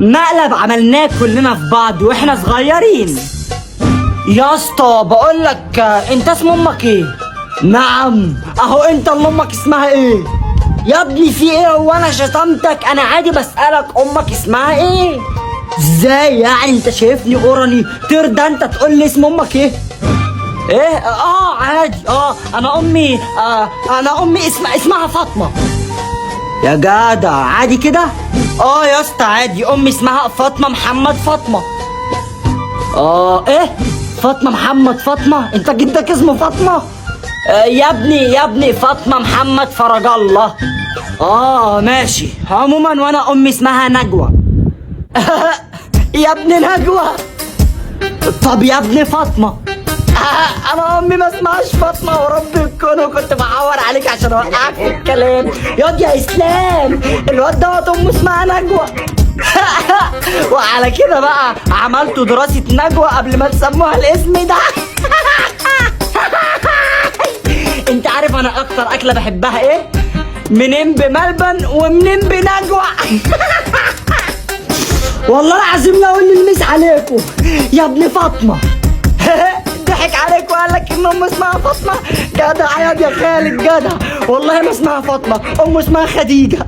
مقلب عملناه كلنا في بعض واحنا صغيرين. يا اسطى بقول لك، انت اسم امك ايه؟ نعم اهو انت اللي امك اسمها ايه؟ يا ابني في ايه؟ هو انا شتمتك؟ انا عادي بسألك امك اسمها ايه. ازاي يعني انت شايفني اوراني ترضى انت تقول لي اسم امك ايه؟ ايه اه عادي، انا امي، انا امي اسمها فاطمة. يا جدع عادي كده؟ اه يا اسطى عادي، امي اسمها فاطمة محمد فاطمة. اه ايه فاطمة محمد فاطمة؟ انت جدك اسمه فاطمة؟ يا ابني يا ابني فاطمة محمد فرج الله. اه ماشي. عموما وانا امي اسمها نجوى. يا ابني نجوى. طب يا ابني فاطمة. انا امي ما اسمهاش فاطمة ورب الكون، وكنت بحور عليك عشان اوقعك في الكلام. ياض يا اسلام الواد دوت امه اسمها نجوى. وعلى كده بقى عملتوا دراسة نجوى قبل ما تسموها الاسم ده. انت عارف انا اكتر اكله بحبها ايه؟ منين بملبن ومنين بنجوى. والله العظيم لا اقول للميس عليكم يا ابن فاطمة. ضحك عليك وقال لك ان امه اسمها فاطمة. جدع يا خالد جدع، والله ما اسمها فاطمة، امه اسمها خديجة.